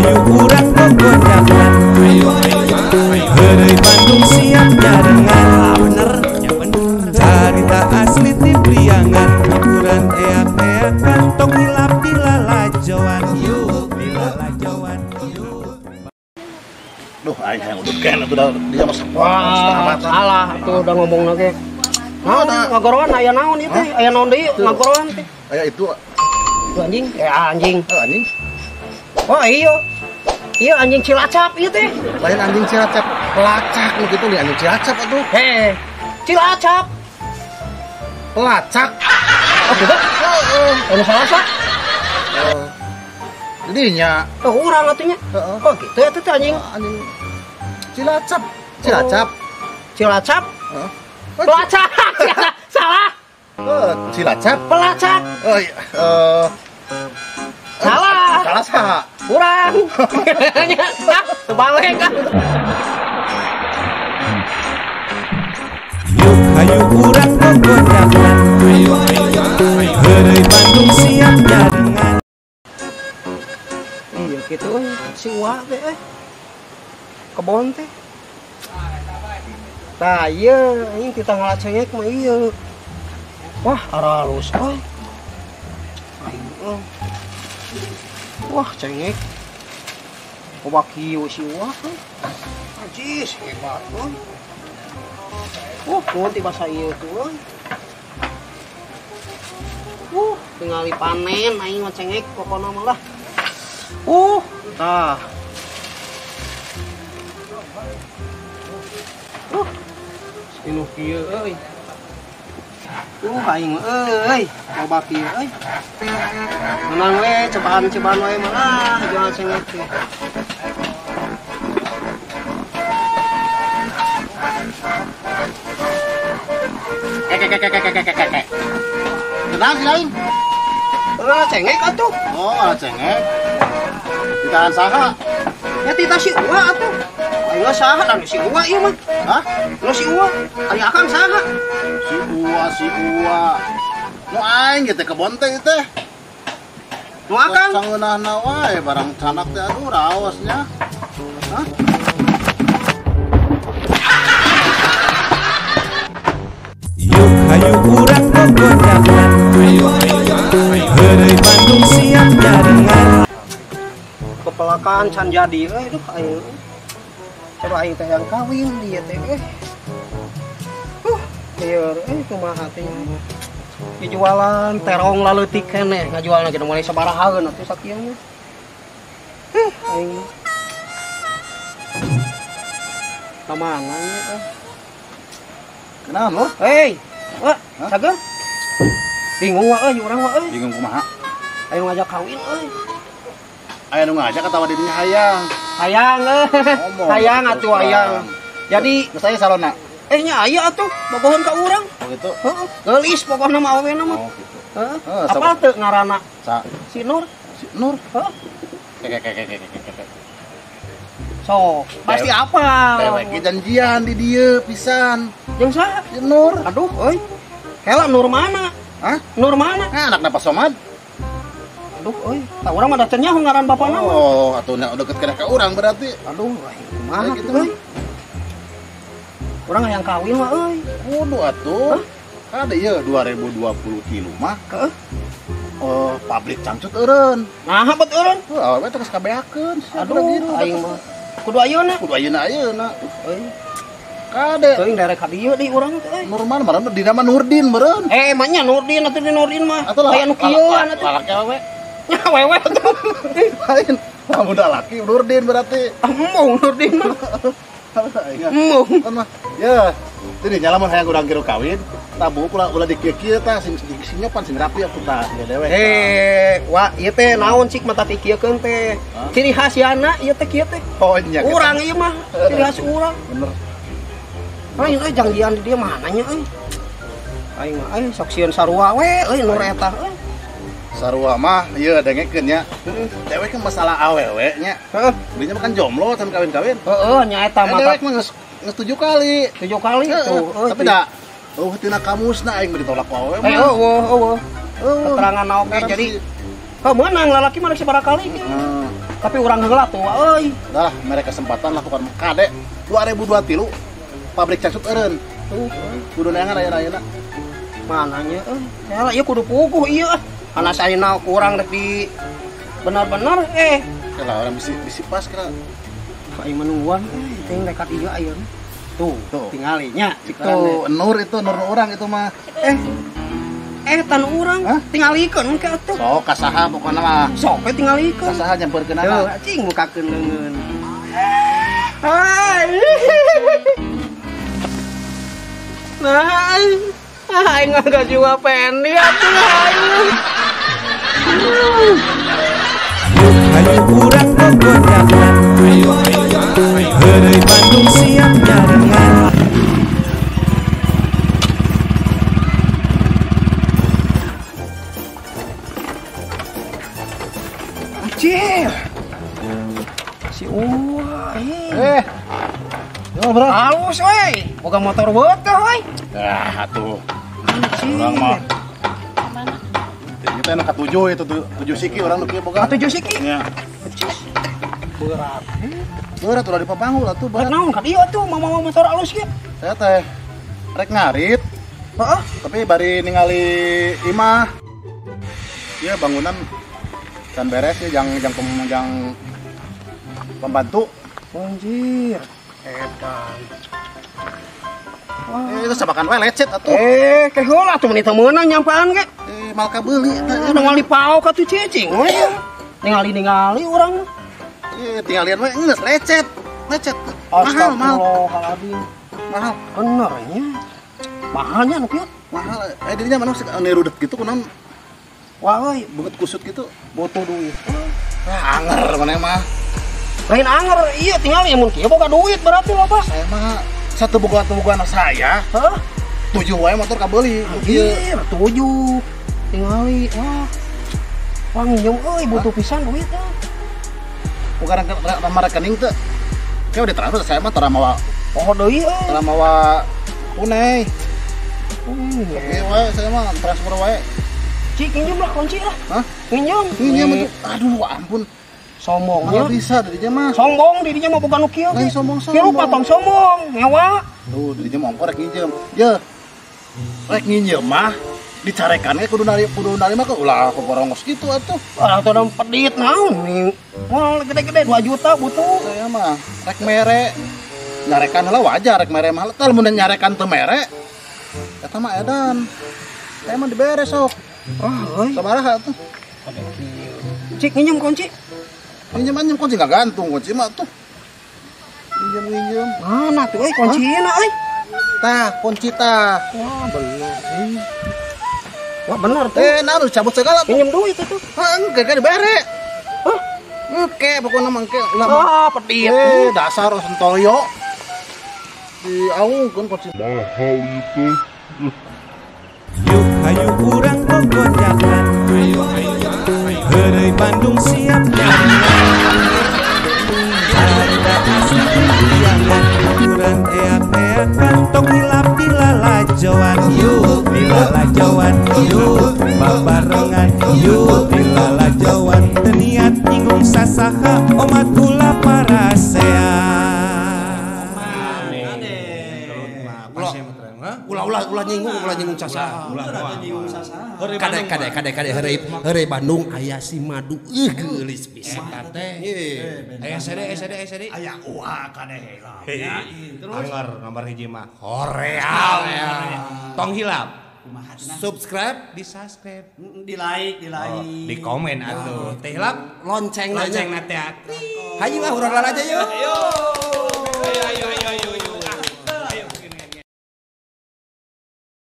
hayu urang gogojakan. Heureuy Bandung siap nyarengan. Bener ya bener. Carita asli ti Priangan, hiburan eak-eakan tong hilap di lalajoan. Yuk di lalajoan. Duh, aing hayang udut keneh atuh da dia mah Wah, salah atuh udah ngomong lagi. Naon ngagoroan aya naon ieu teh? Aya naon deui ngagoroan teh? Aya itu. Itu anjing, anjing. Anjing. Oh iya. Iya anjing Cilacap ieu teh. Lain anjing Cilacap, pelacak nu kitu nih anjing Cilacap atuh. Heh. Cilacap. Pelacak. Oh gitu? Heeh. Anu salah sa? Heeh. Jadinya oh urang atuh nya. Heeh. Oh gitu atuh teh anjing. Anjing Cilacap. Cilacap. Oh. Cilacap? Heeh. Oh, pelacak. Salah. Cilacap. Pelacak. Oh iya. Salah. Salah saha? Urang. Terbalik kan. Yuk hayu urang gogojakan. Heureuy Bandung siap nyarengan. Iya gitu euy, si Uwa teh kebon teh. Tah ieu anjing titah ngalacengek mah ieu. Wah, aralus euy. Aing euy. Wah, cengek. Loba kieu si Uwa euy. Anjis hebat euy. Nuhun ti basa ieu tuh euy. Tingali panen aing mah cengek pokona mah lah. Tah. Inu kieu euy. Aing mah euy, loba kieu euy. Menang we cobaan-cobaan wae mah lah, jual cengek teh. Kek. Kenal si lain? Kenal cengek atuh. Oh, kenal cengek. Ditahan saha? Ya tita si Uwa atuh. Aing mah saha dan si Uwa ieu mah. Hah? Nu si Uwa, ari akang saha? Si Uwa, si Uwa. Nu aing ge teh kebon teh ieu teh. Nu akang? Sangeunahna wae barang canak teh aduh raos nya. Hah? Yuk hayu urang gogojakan. Heureuy Bandung siap nyarengan. Kepelakan can jadi euy duh aing. Coba aing teh yang kawin dia teh lieur kumaha teh. Dijualan terong laleutik keneh ngajualna ge mulai sabarahaeun atuh sakieu nya. Aing mah. Ka mana nya euy? Kenaon lo? Hei, wah, cager. Bingung wah euy urang wah euy. Bingung kumaha? Ayo ngajak kawin euy. Aya nu ngajak atawa dirinya hayang. Hayang euy. Hayang atuh hayang. Jadi geus aya salonna. Nya aya atuh bogoheun ka urang. Oh gitu. Heeh. Geulis pokona mah awena mah. Oh gitu. Heeh. Apal teu ngaranna? Sa. Si Nur. Si Nur. Heeh. Kek. So, pasti apal. Dewek ge janjian di dieu pisan. Jeung saha? Si Nur. Aduh euy. Kela Nur mana? Hah? Nur mana? Nah, anakna Pak Somad. Aduh euy, tah urang mah da teu nyaho ngaran bapana mah. Oh, atuh nya deket keneh ka urang berarti. Aduh, aing kumaha gitu euy. Urang hayang kawin mah euy. Kudu atuh. Kada ieu 2023 mah. Heeh. Oh, pabrik cangcut eureun. Nah, bet eureun. Heuh, awewe teh geus kabeakeun. Aduh, aing mah. Kudu ayeuna. Kudu ayeuna ayeuna. Euy. Kade. Teuing darek ka dieu deui urang teh euy. Nur mana meureun dina mah Nurdin meureun. Mah nya Nurdin atuh di Nurdin mah. Atuh Aya nu kieuan atuh. Lalaki awewe. Nya awewe atuh. Lain. Lamun lalaki Nurdin berarti. Embung Nurdin mah. Embung. Kan mah. Ya, jadi nya lamun hayang urang kieu kawin, tabu ulah dikieu-kieu tah sing sing nyopan sing rapi atuh tah ieu dewek. Wah, ieu teh naon cik mata pikirkeun teh. Ciri khas yana ieu teh kieu teh. Oh nya. Urang ieu mah, ciri khas urang. Bener. Aing euy jangjian di dieu mana nya euy. Aing mah euy sok sieun sarua we euy Nur eta euy. Sarua mah ieu dengekeun nya. Dewek kan masalah awewe nya. Heeh. Dinya mah kan jomblo can kawin-kawin. Heeh, nya eta mah. Dewek mah geus 7 kali. 7 kali tuh. Tapi da eueuh tina kamusna aing mah ditolak ku awewe mah. Eueuh eueuh. Keterangan oge jadi heuh meunang lalaki mah rek sabaraha kali. Heeh. Tapi urang heula tuh euy. Dah mere kesempatan lakukan kade 2023 pabrik cangcut eureun. Tuh, kudu neangan aya-ayeuna. Mananya euy? Heula ieu kudu puguh ieu ah. Anak ayeuna kurang rek di benar-benar Lah orang bisi pas kira. Aing menungguan teuing rek ieu ayeuna. Tuh, tingali nya. Itu nur itu nur urang itu mah. Tan urang tingalikeun engke atuh. Sok kasaha pokona mah. Sok we tingalikeun. Kasaha nyamperkeun anak. Cing bukakeun leungeun. Hai. Nah, aing mah juga pendi atuh aing. Hayu urang gogojakan. Heureuy Bandung siap nyarengan. Anjir. Si Uwa. Yo bro. Halus euy. Boga motor beuteung euy. Ah atuh. Urang mah. Mana? Kita enak ka-7 itu 7 siki urang nu kieu boga. 7 siki? Nya. Berat. Berat ulah dipapanggul atuh berat. Naon ka dieu atuh mama motor alus kieu. Saya teh rek ngarit. Heeh. Tapi bari ningali imah. Ieu bangunan can beres ya jang pembantu. Anjir. Edan. Wah. Itu sabakan we lecet atuh. Ke heula atuh meni teu meunang nyampaan ge. Mal kabeuli eta ningali paok atuh cicing we. Ningali-ningali urang. Tinggalian we geus lecet. Lecet. Mahal, mahal. Mahal. Bener nya. Mahalnya nu kieu. Mahal. Dirinya mana nirudet gitu kunaon? Wah euy, beungeut kusut gitu, butuh duit. Wah, anger mana mah. Lain anger, iya tinggal ya mun kieu boga duit berarti loba. Saya mah satu boga anak saya. Heeh. 7 wae motor kabeuli. Anjir, 7. Tingali, wah. Wah nginjem euy butuh pisan duit teh. Bukan nama rekening teh. Kayak udah transfer saya mah tara mawa. Oh deui euy. Tara mawa tunai. Oke wae saya mah transfer wae. Cik, nginjem lah kunci lah. Hah? Nginjem. Nginjem itu. Aduh, ampun. Sombongnya. Nggak bisa dirinya mah. Sombong dirinya mah bukan nu kieu. Lain sombong-sombong. Kieu rupa tong sombong, ngewa. Tuh, dirinya mah ongkor rek nginjem. Ye. Rek nginjem mah dicarekan ge kudu nari mah ulah koporongos gitu atuh. Ah, atuh da pedit naon nih. Moal gede-gede 2 juta butuh. Saya mah rek mere. Nyarekan heula wajar rek mere mah. Tah mun nyarekan teu mere. Eta mah edan. Saya mah dibere sok. Wah, euy. Sabaraha atuh? Cik nginjem kunci. Nginjem kunci enggak gantung kunci mah tuh. Nginjem. Mana tuh euy kuncina euy? Tah, kunci tah. Wah, bener. Wah, bener tuh. Nah harus cabut segala tuh. Nginjem duit itu. Hah, engke ge dibere. Hah? Engke pokona mah engke ulah. Wah, pedit. Dasar sentoyo. Diaungkeun kunci. Mahal itu. Yuk hayu urang gogojakan. Heureuy Bandung siap nyarengan. Carita asli Priangan. Hiburan eak-eakan tong hilap dilalajoan. Yuk dilalajoan, yuk babarengan, yuk dilalajoan. Teu niat nyinggung sasaha omat ulah parasea. Ulah nyinggung sasaha. Kade heureuy Bandung aya si madu geulis pisan teh. Aya sede aya uah kade heula. Terus anggar nomor hiji mah hoream. Tong hilap. Subscribe, di subscribe, di like, di komen atuh. Teh hilap lonceng na teh. Hayu ah urang lalaja yeuh. Ayo. Ayo.